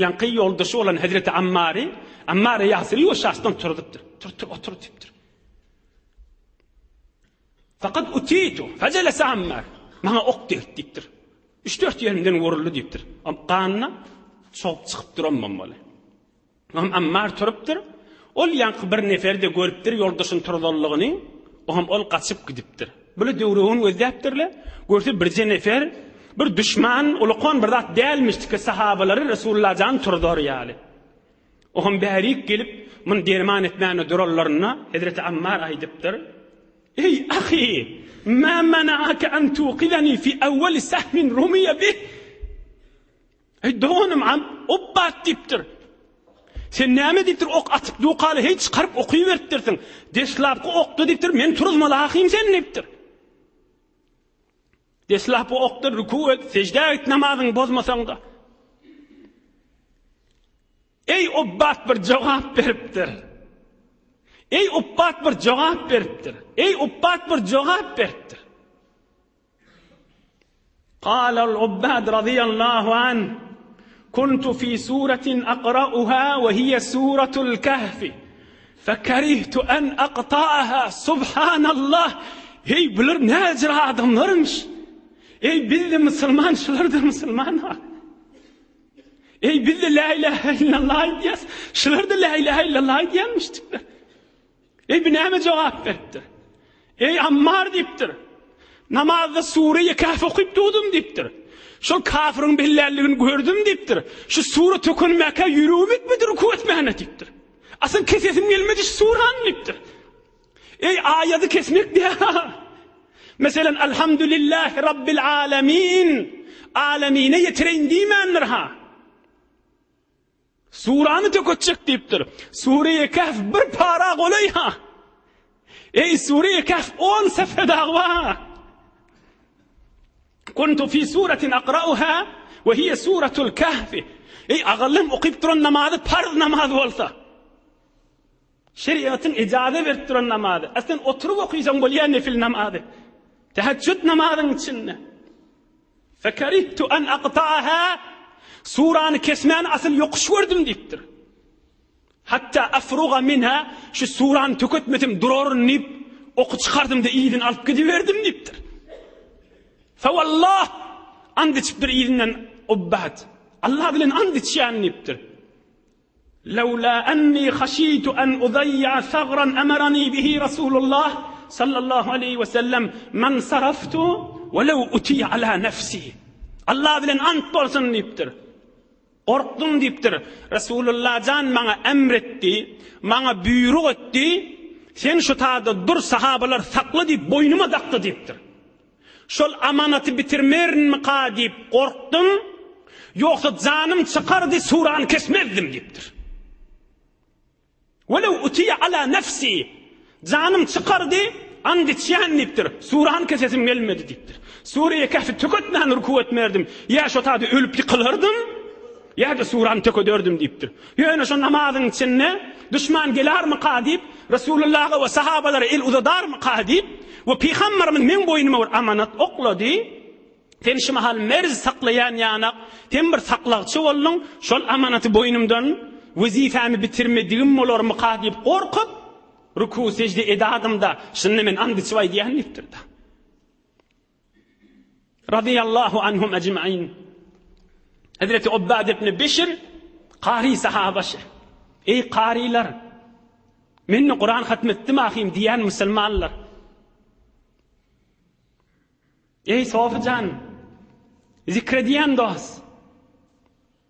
ýaňky ýoldaşy bolan hezreti Ammary, Ammar Ýasyry ýuwaşja açykdan turuzypdyr. Tur, tur, otur diýipdir. Fakat utitu, fejelese Ammar. Maňa ok degdi diýipdir. Üç-dört ýerimden wuruldy diýipdir. Ganyna çogup çykyp duran bolmaly. Oňam Ammar turupdyr. Ol ýaňky bir nefer-de görüpdir ýoldaşyny turzanlygyny. Oňam ol gaçyp gidipdir. Bular döwrebini gözläpdirler. Görse birje nefer, bir duşman, ulakan bir zat dälmişdiki sahabalary Resulullah jan turzar ýaly. Oňam bärik gelip, muny derman etmäne duranlarynda Hezreti Ammar aýdypdyr. Eý, ahy! Ma mana'aka an tuqidani fi awwali sahmin rumiya bih? Eý, doganym, am, Ubbat diýipdir. Sen näme diýipdir, ok atyp dukaly heý çykaryp okyberipdirsiň. Deslapky okda diýipdir, men turuzmaly ahym sen diýipdir. Deslapky okda rüku et, seždä git namazyňy bozmasaň-da. Eý, Ubbat bir jogap beripdir. Eý, Ubbat bir jogap beripdir. Eý, Ubbat bir jogap beripdir. Galal Ubbad razyýallahu anh, Kuntu fi suratin akra'uha we hiýe suratul Kehfi, fekerihtu en akta'aha, Subhanallah! Eý, bular näjür adamlarmyş? Eý, biz-de musulman, şular-da musulman-ha. Eý, biz-de lä ilähe illallah aýdýas, şular-da lä ilähe illallah aýdýanmyşdyklar. Eý, bu näme jogap beripdir? Eý, Ammar diýipdir. Namazda sure-i Kehf okyp durdum diýipdir. Şol kafiriň bellänligini gördüm diýipdir. Şu sure tökünmäkä ýüregim etmedi ruku etmäne diýipdir. Asyl kesesim gelmedi şu surany diýipdir. Eý, aýady kesmek däl. Meselen, Elhamdülillahi Rabbil alemin. Alemine ýetireýin diýmändir ha. Surany töketjek diýipdir. Sure-i Kehf bir para golaý ha. Eý Sure-i Kehf on sefe dagy bar. Kuntu fi suratin akrauha we hiye suratul Kehf. Eý agallym okyp duran namazy parz namaz bolsa. Şeriatyň ijaza berip duran namazy. A sen oturyp okysaň bolýar nefil namazy. Tehejjüd namazyň içinde. Fekerihtu an aqta'aha Surany kesmäni asyl ýokuş gördüm diýipdir. Hatta afruga minha şu surany töketmesem duraryn diýip, oky çykardym-da yzyny alyp gidiberdim diýipdir. Fewallah and içipdir yzyndan Ubbad. Allah bilen and içýän diýipdir. Lewla enni haşitu en uzaýýa sagran emerani bihi Rasulullah sallallahu aleýhi we sellem men saraftu we lew utiýe ala nefsi. Allah bilen ant bolsun diýipdir. Gorkdum diýipdir. Resulullah jan maňa emr etdi, maňa buýruk etdi, sen şu tada dur sahabalar sakla diýip boýnuma dakdy diýipdir. Şol amanaty bitirmerinmika diýip gorkdum, ýogsa janym çykardy, surany kesmezdim diýipdir. Welew utiýe ala nefsi, janym çykardy, and içýän diýipdir, surany kesesim gelmedi diýipdir. Sureýe Kehfi töketmän ruku etmerdim, ýa şo taýda ölüp ýykylardym, ýa-da surany tökederdim diýipdir. Ýöne şo namazyň içinde duşman gelarmyka diýip, Resulullaha we sahabalara el uzadarmyka diýip, we Pygamberimiz meň boýnuma bir amanat oklady, Sen şu mahal merz saklaýan ýanak, sen bir saklagçy bolduň, şol amanaty boýnumdan wezipemi bitirmedigim bolarmyka diýip gorkup, ruku-sejde edadym-da, şunda men and içip aýdýan diýipdir-de. Radiyallahu anhum ecmaîn. Hazreti Ubbad ibn Bişr kari sahabaşy. Ey kariler, men Kur'an hatm etdim ahim diýen musulmanlar. Ey Sofijan, zikr edýän dost.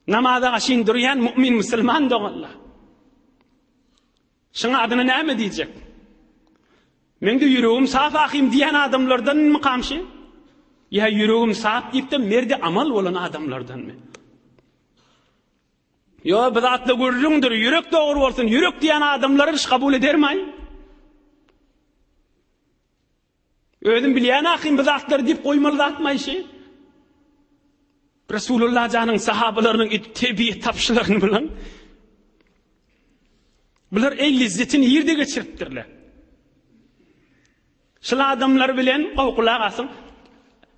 Namaza gaşyn durýan mu'min musulman doganlar. Şuň adyna näme diýjek? Meňde ýüregim sap ahym diýen adamlardanmykam şi? Ýa ýüregim sap diýip-de merdi amal bolan adamlardanmy? Ýo, bu zatda gürrüňdir, ýürek dogry bolsun, ýürek diýen adamlary iş kabul edermaý? Özüm bilýän ahym bu zatlary diýip goýmaly zatmaý şi? Resulullah janyň sahabalarynyň edip terbiýe tapyşlaryny bilen bular el lezzetini ýerde geçiripdirler. Şul adamlar bilen gowy gulak asyň.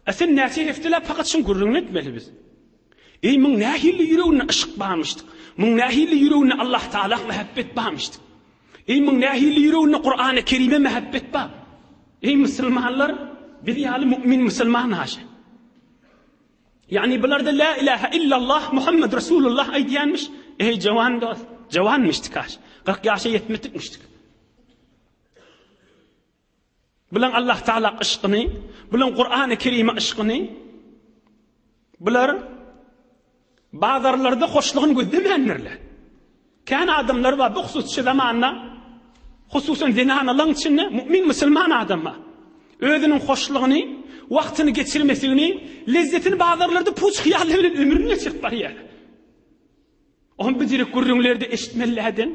E sen näçe hepdeläp fakat şuň gürrüňini etmeli biz. Eý muň nähili ýüreginde yşk barmyşdyk. Muň nähili ýüreginde Allah Taala mähebbet barmyşdyk. Eý muň nähili ýüreginde Kurany Kerime mähebbet bar. Eý musulmanlar, biz ýaly mu'min musulman haşa. Ýagny bularda la ilaha illallah Muhammed Resulullah aýdýanmyş. Eý jawan dost, jawanmyşdyk haş. 40 ýaşa ýetmedikmişdik. Bulan Allah Taala yşkyny, bulan Kurany Kerime yşkyny bular bazarlarda hoşlugyny gözlemändirler. Kän adamlar bar bu hususy zamanda, hususan zenanalaryň içinde mu'min musulman adam bar. Özüniň hoşlugyny, wagtyny geçirmesini, lezzetini bazarlarda puç hyýally bilen ömrüni geçirip barýar. Oňa bijirik gürrüňleri-de eşitmeliläden.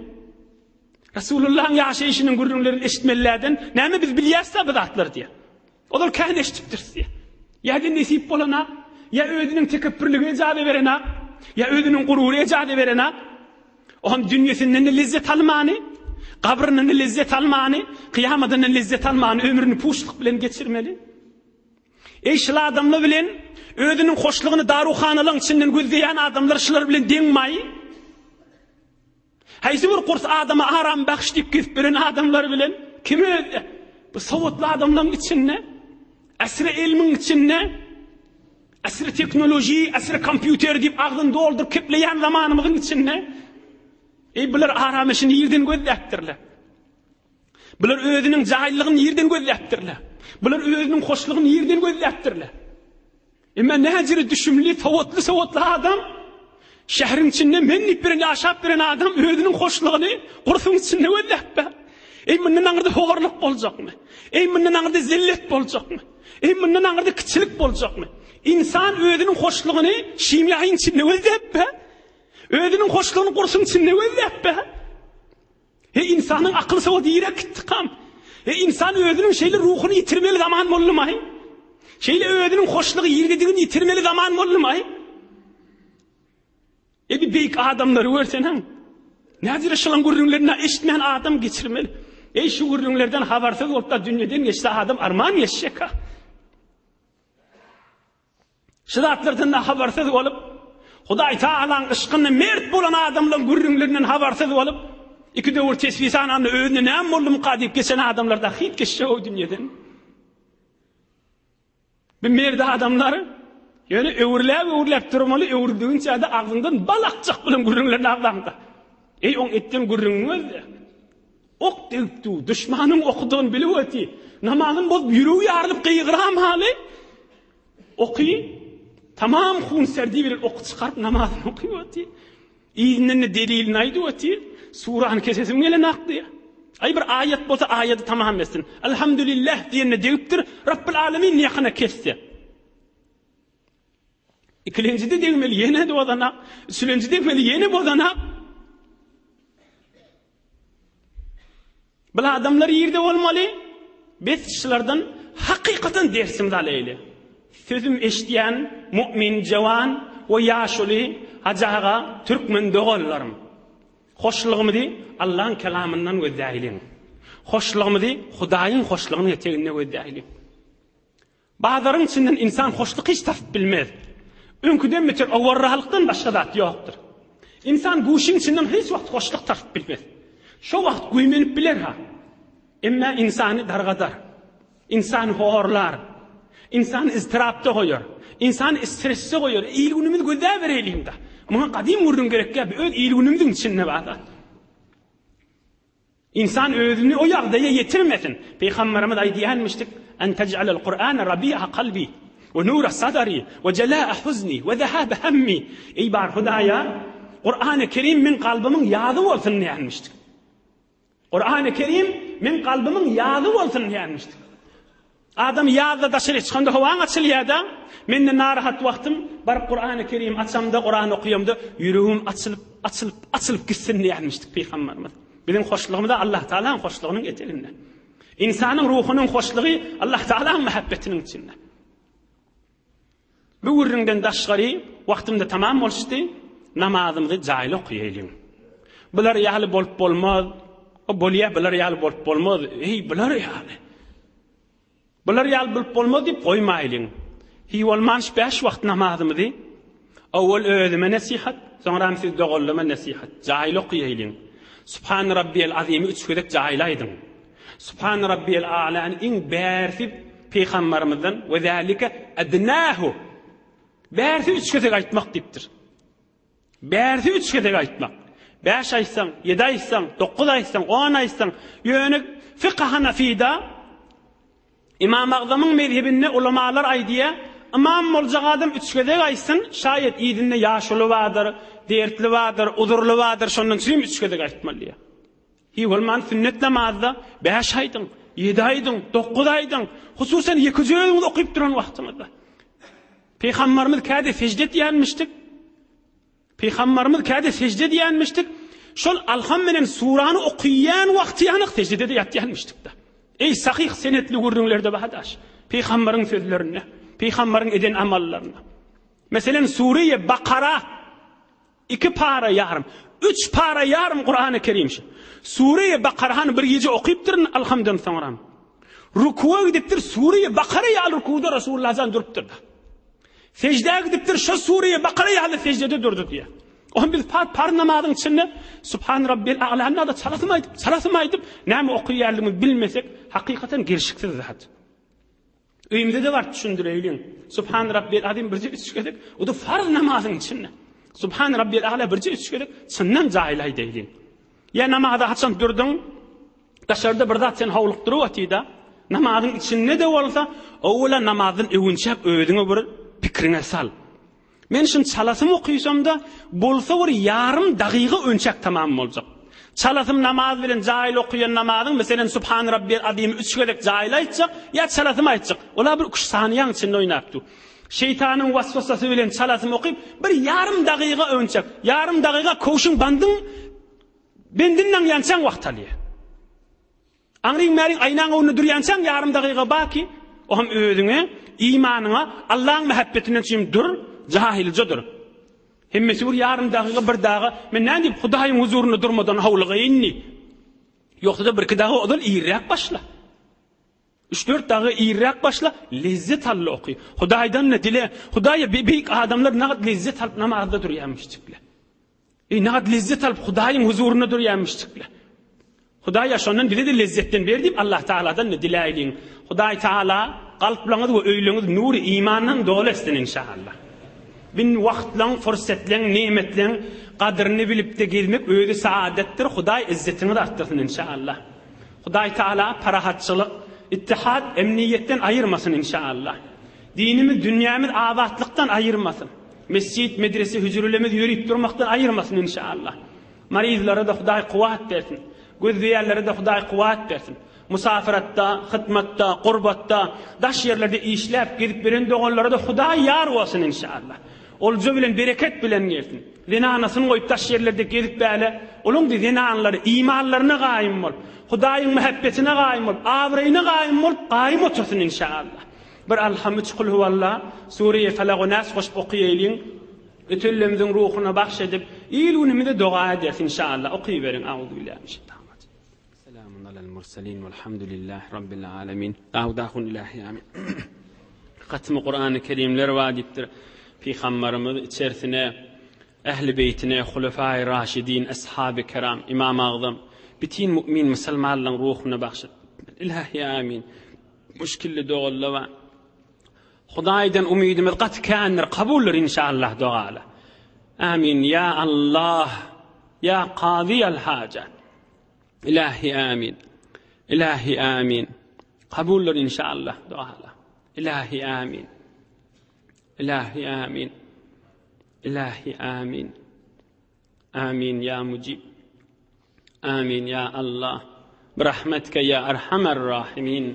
Resulullahyň ýaşaýşynyň gürrüňlerini eşitmeliläden. Näme biz bilýäris-dä bu zatlary diýýär. Olar kän eşidipdiris diýýär. Ýa-da nesip bolana, ýa özüniň tekepbürligi ejaza berena, ýa özüniň gurury ejaza berena. Oňam dünýesinden-de lezzet almany, gabryndan-da lezzet almany, kyýamadyndan lezzet almany ömrüni puşluk bilen geçirmeli. Eý şul adamlar bilen özüniň hoşlugyny daruhanalaryň içinden gözleýän adamlar şular bilen deň maý? Haýsy bir kurs adama aram bahş diýip gezip ýören adamlar bilen kim özde? Bu sowatly adamlaryň içinde, äsri elmiň içinde, äsri tehnoloji, äsri kompýuter diýip agzyny dolduryp kepleýän zamanymyzyň içinde. Eý bular aram işini nirden gözläpdirler? Bular özüniň jaýlygyny nirden gözläpdirler? Bular özüniň hoşlugyny nirden gözläpdirler? Emma näjere düşümli, sowatly-sowatly adam, şäheriň içinde men diýip bilen ýaşap bilen adam özüniň hoşlugyny gursuň içinde gözläpdir. Eý mundan aňyrda horluk boljakmy? Eý mundan aňyrda zillet boljakmy? Eý mundan aňyrda kiçilik boljakmy? Insan özüniň hoşlugyny şimýaýyň içinde gözläpdir. Özüniň hoşlugyny gursuň içinde gözläpdir. He ynsanyň akyly sowady ýere gitdikam. He ynsan özüniň şeýle ruhuny ýitirmeli zaman boldumaý? Şeýle özüniň hoşlugy ýerdedigini ýitirmeli zaman boldumaý? E bir beýik adamlary görsenem. Nädire şolaň gürrüňlerini eşitmän adam geçirmeli. Ey şu gürrüňlerden habarsyz bolup da dünýeden geçse adam arman geçjek ha. Şu zatlardan-da habarsyz bolup, Hudaý Tagalaň yşkynda mert bolan adamlaryň gürrüňlerinden habarsyz bolup, iki döwür tesbih sananda özüne näme boldumyka diýip geçen adamlar-da hiç geçjek o dünýeden. Bu merdi adamlar ýöne öwürläp-öwürläp durmaly, öwrüldigiňçe-de agzyňdan bal akjak bilen gürrüňlerini agzaňda. Eý, oň etden gürrüňiňi gözle. Ok degip dur, duşmanyň okudygyny bilip otyr. Namazyny bozup, ýüregi ýarylyp gygyran haly oky tamam hun serdi bilen oky çykaryp namazyny okyp otyr. Yzyndan-da delilini aýdyp otyr. Surany kesesim gelenak diýýär. Aý bir aýat bolsa aýady tamam etsin. Elhamdülillah diýende degipdir, Rabbil Alemin ýakyna kesdi. Ikilenjide degmeli ýene bozanak, üçülenji degmeli ýene bozanak. Bil adamlar ýerde bolmaly, biz şulardan hakykatan dersimizi alaýly. Sözüm eşidýän mu'min jawan we ýaşuly hajy aga türkmen doganlarym. Hoşlugymyzy Allaň kelamyndan gözläýliň. Hoşlugymyzy Hudaýyň hoşlugynyň eteginde gözläýliň. Bazaryň içinden ynsan hoşluk hiç tapyp bilmez. Öňküden beter owarralykdan başga zat ýokdur. Ynsan guşuň içinden hiç wagt hoşluk tapyp bilmez. Şo wagt güýmenip biler-ha. Emmä ynsany dargadar. Ynsany horlar. Ynsany yztyrapda goýar. Ynsany stresde goýar. Il-günümizi gözläbereýliň-dä. Muňa gadym gürrüň gerekgä, öz il-günümiziň içinde bar zat. Ynsan özüni o ýagdaýa ýetirmesin. Pygamberimiz aýdýanmyşdyk, En tej'alel Kur'ane rabi'a kalbi we nura sadari we jela'a huzni we zehaba hemmi. Eý bar Hudaýa, Kur'any Kerim meň kalbymyň ýazy bolsun diýenmişdik. Kur'any Kerim meň kalbymyň ýazy bolsun diýenmişdik. Adam ýazda daşary çykanda howaň açylýada, mende narahat wagtym baryp Kurany Kerim açamda, Kuran okuyamda ýüregim açylyp, açylyp, açylyp gitsin diýenmişdik pygamberimiz. Biziň hoşlugymyz Allah Taalaň hoşlugynyň eteginde. Ynsanyň ruhunyň hoşlugy Allah Taalaň mähebbetiniň içinde. Bu gürrüňden daşgary wagtym-da tamam boluşdy, namazymyzy jaýly okaýalyň. Bular ýaly bolup bolmaz, o bolýa bular ýaly bolup bolmaz, eý bular ýaly. Bular ýaly bolup bolmaz diýip goýmaýlyň. Hiý bolman şu bäş wagt namazymyzy owal özüme nesihat, soňram siz doganlaryma nesihat, jaýly okaýalyň. Subhan Rabbiyel Azimi üç gezek jaýly aýdyň. Subhan Rabbiyel A'lany iň bärsi Pygambarymyzdan we zalike adnahu bärsi üç gezek aýtmak diýipdir. Bärsi üç gezek aýtmak. Bäş aýtsaň, ýedi aýtsaň, dokuz aýtsaň, on aýtsaň, ýöne fykh Hanafida Imam Agzamyň mezhebinde ulamalar aýdýar, ymam boljak adam üç gezek aýtsyn, şaýat yzynda ýaşuly bardyr, dertli bardyr, uzurly bardyr, şondan üçin üç gezek aýtmaly diýýär. Hiý bolman sünnet namazda bäş aýdyň, ýedi aýdyň, dokuz aýdyň, hususan ýekeje özüňiz okyp duran wagtyňyzda. Pygambarymyz käde sežde etýänmişdik. Pygambarymyz käde sežde edýänmişdik. Şol alham menen surany okyýan wagty ýanyk seždede-de ýatýanmişdik-de. Eý sahyh senetli gürrüňlerde bar daş. Pygambaryň sözlerinde, pygambaryň eden amallarynda. Meselem Sure-i Bakara Iki para ýarym, üç para ýarym Kurany Kerim şu. Sure-i Bakarany bir gije okypdyryn Alhamdan soňram. Rukuwa gidipdir, Sure-i Bakara ýaly rukuwda Rasulullah jan durupdyr. Sejdä gidipdir, şo Sure-i Bakara ýaly sejdede durdy diýýär. Ohm biz pat par namazyň içinde Subhan Rabbil A'lany da çalasym aýdyp, çalasym aýdyp, näme okaýanlygymyzy bilmesek, hakykatan gelşiksiz zat. Öýümize-de baryp düşündireýliň. Subhan Rabbil Azim birje üç gezek, o-da farz namazyň içinde. Subhan Rabbil A'la birje üç gezek çyndan jaýly aýdaýlyň. Ýa namaza haçan durduň, daşarda bir zat seni howlukdyryp otyda, namazyň içinde-de bolsa, owwala namazdan öwünçäk özüňe bir pikiriňe sal. Men şuny çalasym okysam-da, bolsa bir ýarym dagyga önçäk tamam boljak. Çalasym namaz bilen jaýly okaýan namazyň, meselem, Subhan Rabbiyel Azimi üç gezek jaýly aýtjak, ýa çalasym aýtjak. Ol-a bir üç saniýaň içinde oýnap dur. Şeýtanyň waswasasy bilen çalasym okyp, bir ýarym dagyga önçäk. Ýarym dagyga köwşüň bandyň bendinden ýançaň wagt alýar. Aňryň-bäriň aýnaň öňünde durýançaň ýarym dagyga baki, o hem özüňe, imanyňa, Allaň mähebbetinden üçin dur, jahylja dur. Hemmesi bir ýarym dagyga bir daga, men nädip Hudaýyň huzurynda durmadan howlugaýyn diýip. Ýogsa-da birki daga ozal irräk başla. Üç-dört daga irräk başla, lezzet al-da oky. Hudaýdan-da dile, Hudaýa beýik adamlar nagt lezzet alyp namazda durýarmyşjyklar. Eý, nagat lezzet alyp Hudaýyň huzurynda durýarmyşjykla. Hudaýa şondan bize-de lezzetden ber diýip Allah Tagaladan-da diläýliň. Hudaý Tagala kalplaryňyz we öýleriňizi nury imandan doly etsin inşallah. Bin wagtlaň, fursatlaň, nemetleň gadyryny bilipde gezmek özi saadetdir. Hudaý izzetiňizi artdyrsyn inşaallah. Hudaý Taala parahatçylyk, ittihat, emniýetden aýyrmasyn inşaallah. Dinimiz, dünýämiz abatlykdan aýyrmasyn. Mesjit, medrese, hüjrelerimiz ýörip durmakdan aýyrmasyn inşaallah. Maryzlara-da Hudaý kuwwat bersin. Gözleýänlere-de Hudaý kuwwat bersin. Musafiratda, hytmatda, gurbatda, daş ýerlerde işläp, gezip ýören doganlara-da Hudaý ýar bolsun inşallah. Olja bilen bereket bilen gelsin. Zenanasyny goýup daş ýerlerde gezip bäle, olaň-da zenanlary imanlaryna gaýym bolup, Hudaýyň mähebbetine gaýym bolup, abraýyna gaýym bolup, gaýym otursyn inşallah. Bir Alham üç Kulhuwalla, Sureýe Felak we Nas goşup okaýaýlyň. Ötenlerimiziň ruhuna bagş edip, il-günümize doga ederis inşallah. Okyberiň. Auzubillahi mineşşeýtanirrajim. Selamun alel murselin velhamdülillahi rabbil alemin. Dawud ahun ilahi amin. Hatmy Kur'an-ı Kerimler bar diýipdir. Pygambarymyz içerisine ähli beýtine, hulefai raşidin, ashaby kiram, İmam Agzam, bütin mümin musulmanlaryň ruhuna bagş et. Ilahi amin. Muşkilli dogalar bar. Hudaýdan umydymyz gaty kändir, kabuldyr inşallah dogalar. Amin ya Allah ya kazy al hajat. Ilahi amin. Ilahi amin. Kabuldyr inşallah dogalar. Ilahi amin. Ilahi amin. Ilahi amin. Amin ya mujib. Amin ya Allah. Birahmetke ya erhamer rahimin.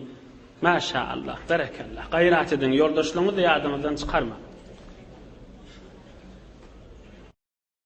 Maşa Allah. Berekallah. Gaýrat ediň, ýoldaşlaryňyzy ýadyňyzdan çykarmaň.